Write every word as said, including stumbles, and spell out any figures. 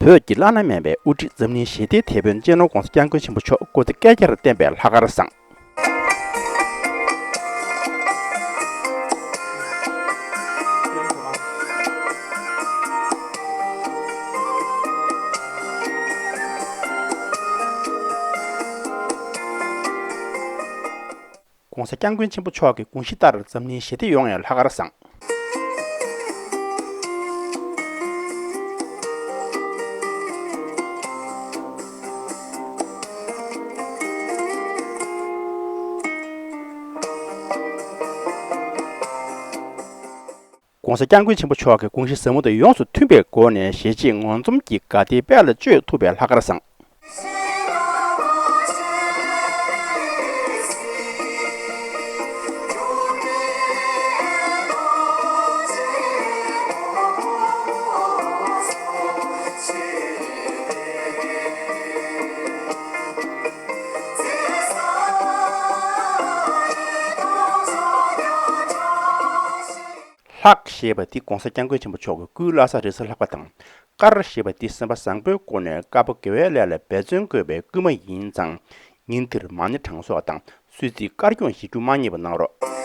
བོད་ཀྱི་བླ་ན་མེད་པའི་དབུ་ཁྲིད་འཛམ་གླིང་ཞི་བདེའི་དེད་དཔོན་སྤྱི་ནོར་༧གོང་ས་༧སྐྱབས་མགོན་ཆེན་པོ་མཆོག་སྐུ་ཚེ་བསྐལ་བརྒྱར་བརྟན་པའི་ལྷག་དཀར་བཟང་། ༸གོང་ས་༸སྐྱབས་མགོན་ཆེན་པོ་མཆོག་གི་དགོངས་གཞི་ལྟར་འཛམ་གླིང་ཞི་བདེ་ཡོང་བའི་ལྷག་དཀར་བཟང་། ༸གོང་ས་༸སྐྱབས་མགོན་ཆེན་པོ་མཆོག་གི་དགོངས་གཞི་ཟབ་མོ་དང་ཡོངས་སུ་མཐུན་པའི་སྒོ་ནས་གཞིས་བྱེས་ངོ་འཛོམས་ཀྱི་དགའ་བདེའི་དཔལ་ལ་སྤྱོད་ཐུབ་པའི་ལྷག་དཀར་བཟང་། ལྷག་ཞེས་པ་འདི་༸གོང་ས་༸སྐྱབས་མགོན་ཆེན་པོ་མཆོག་གི་སྐུའི་བླ་གཟའ་རེས་གཟའ་ལྷག་པ་དང་། དཀར་ཞེས་པ་འདི་སེམས་པ་བཟང་པོའི་སྒོ་ནས་དཀར་པོ་དགེ་བའི་ལས་ལ་འབད་བརྩོན་དགོས་པའི་སྐུལ་མ་ཡིན་ཙང་། ཉིན་འདིར་མ་ཎི་གྲངས་གསོག་དང་གསོལ་ཚིགས་དཀར་སྐྱོང་ཞུ་རྒྱུ་མ་བསྙེལ་བ་གནང་རོགས།